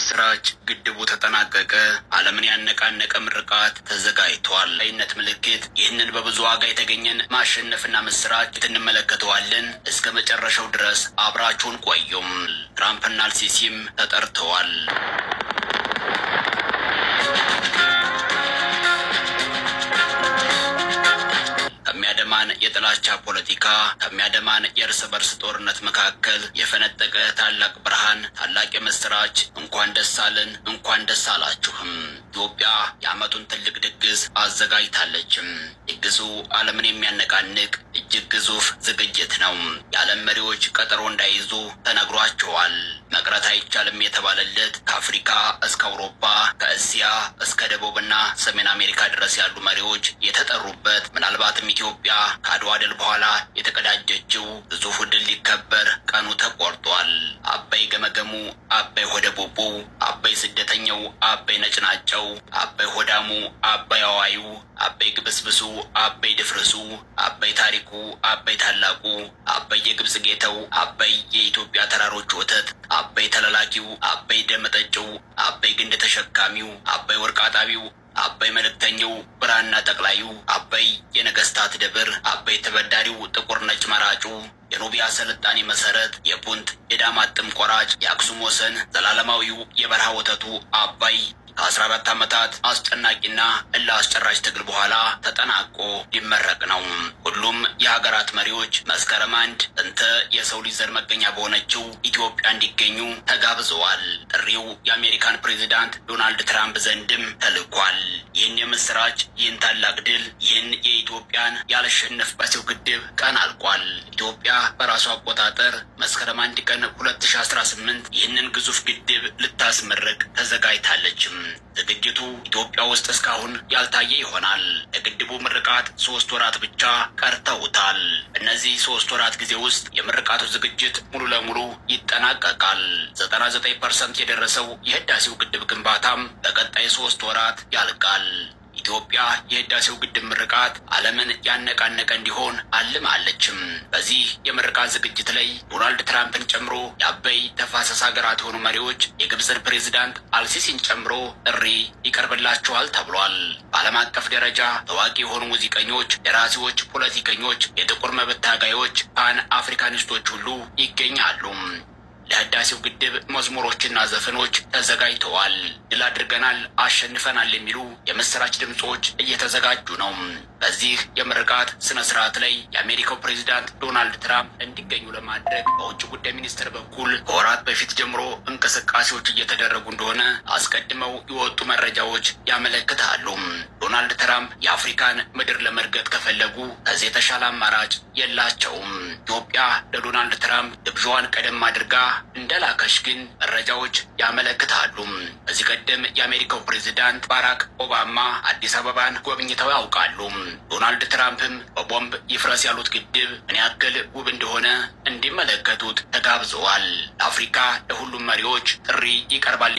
የምስራች! ግድቡ ተጠናቀቀ። ዓለምን ያነቃነቀ ምርቃት ተዘጋጅቷል። አይነት ምልክት ይህንን በብዙ ዋጋ የተገኘን ማሸነፍና ምስራች እንመለከተዋለን። እስከ መጨረሻው ድረስ አብራችሁን ቆዩም። ትራምፕና አልሲሲም ተጠርተዋል። ከሚያደማን የጥላቻ ፖለቲካ፣ ከሚያደማን የእርስ በርስ ጦርነት መካከል የፈነጠቀ ታላቅ ብርሃን፣ ታላቅ የምስራች! እንኳን ደስ አለን፣ እንኳን ደስ አላችሁም። ኢትዮጵያ የዓመቱን ትልቅ ድግስ አዘጋጅታለችም። ድግሱ ዓለምን የሚያነቃንቅ እጅግ ግዙፍ ዝግጅት ነው። የዓለም መሪዎች ቀጠሮ እንዳይዙ ተነግሯቸዋል። መቅረት አይቻልም የተባለለት ከአፍሪካ እስከ አውሮፓ፣ ከእስያ እስከ ደቡብና ሰሜን አሜሪካ ድረስ ያሉ መሪዎች የተጠሩበት፣ ምናልባትም ኢትዮጵያ ከአድዋ ድል በኋላ የተቀዳጀችው ግዙፍ ድል ሊከበር ቀኑ ተቆርጧል። አበይ ገመገሙ፣ አበይ ሆደ ቡቡ፣ አበይ ስደተኛው፣ አበይ ነጭናጨው፣ አበይ ሆዳሙ፣ አበይ አዋዩ፣ አበይ ግብስብሱ፣ አበይ ድፍርሱ፣ አበይ ታሪኩ፣ አበይ ታላቁ፣ አበይ የግብጽ ጌተው፣ አበይ የኢትዮጵያ ተራሮች ወተት፣ አበይ ተላላኪው፣ አበይ ደመጠጭው፣ አበይ ግንድ ተሸካሚው፣ አበይ ወርቅ አጣቢው፣ አበይ መልእክተኛው፣ ብራና ጠቅላዩ፣ አበይ የነገስታት ደብር፣ አበይ ተበዳሪው፣ ጥቁር ነጭ መራጩ፣ የኑቢያ ስልጣኔ መሰረት፣ የፑንት የዳማት ጥም ቆራጭ፣ የአክሱም ወሰን፣ ዘላለማዊው የበረሃ ወተቱ አባይ ከ14 ዓመታት አስጨናቂና እልህ አስጨራሽ ትግል በኋላ ተጠናቆ ሊመረቅ ነው። ሁሉም የሀገራት መሪዎች መስከረም 1 ጥንተ የሰው ልጅ ዘር መገኛ በሆነችው ኢትዮጵያ እንዲገኙ ተጋብዘዋል። ጥሪው የአሜሪካን ፕሬዚዳንት ዶናልድ ትራምፕ ዘንድም ተልኳል። ይህን የምስራች፣ ይህን ታላቅ ድል፣ ይህን የኢትዮጵያን ያልሸነፍ ባሴው ግድብ ቀን አልቋል። ኢትዮጵያ በራሷ አቆጣጠር መስከረም 1 ቀን 2018 ይህንን ግዙፍ ግድብ ልታስመርቅ ተዘጋጅታለችም። ዝግጅቱ ኢትዮጵያ ውስጥ እስካሁን ያልታየ ይሆናል። ለግድቡ ምርቃት 3 ወራት ብቻ ቀርተውታል። እነዚህ 3 ወራት ጊዜ ውስጥ የምርቃቱ ዝግጅት ሙሉ ለሙሉ ይጠናቀቃል። 99% የደረሰው የህዳሴው ግድብ ግንባታም በቀጣይ 3 ወራት ያልቃል። ኢትዮጵያ የህዳሴው ግድብ ምርቃት ዓለምን ያነቃነቀ እንዲሆን አልማለችም። በዚህ የምርቃት ዝግጅት ላይ ዶናልድ ትራምፕን ጨምሮ የአበይ ተፋሰስ ሀገራት የሆኑ መሪዎች የግብፅን ፕሬዚዳንት አልሲሲን ጨምሮ ጥሪ ይቀርብላቸዋል ተብሏል። በዓለም አቀፍ ደረጃ ታዋቂ የሆኑ ሙዚቀኞች፣ ደራሲዎች፣ ፖለቲከኞች፣ የጥቁር መብት ታጋዮች፣ ፓን አፍሪካኒስቶች ሁሉ ይገኛሉ። ለህዳሴው ግድብ መዝሙሮችና ዘፈኖች ተዘጋጅተዋል። ድል አድርገናል፣ አሸንፈናል የሚሉ የምስራች ድምፆች እየተዘጋጁ ነው። በዚህ የምርቃት ስነ ስርዓት ላይ የአሜሪካው ፕሬዚዳንት ዶናልድ ትራምፕ እንዲገኙ ለማድረግ በውጭ ጉዳይ ሚኒስትር በኩል ከወራት በፊት ጀምሮ እንቅስቃሴዎች እየተደረጉ እንደሆነ አስቀድመው የወጡ መረጃዎች ያመለክታሉ። ዶናልድ ትራምፕ የአፍሪካን ምድር ለመርገጥ ከፈለጉ ከዚህ የተሻለ አማራጭ የላቸውም። ኢትዮጵያ ለዶናልድ ትራምፕ ግብዣዋን ቀደም አድርጋ እንደላከች ግን መረጃዎች ያመለክታሉ። ከዚህ ቀደም የአሜሪካው ፕሬዚዳንት ባራክ ኦባማ አዲስ አበባን ጎብኝተው ያውቃሉ። ዶናልድ ትራምፕም በቦምብ ይፍረስ ያሉት ግድብ ምን ያክል ውብ እንደሆነ እንዲመለከቱት ተጋብዘዋል። ለአፍሪካ ለሁሉም መሪዎች ጥሪ ይቀርባል።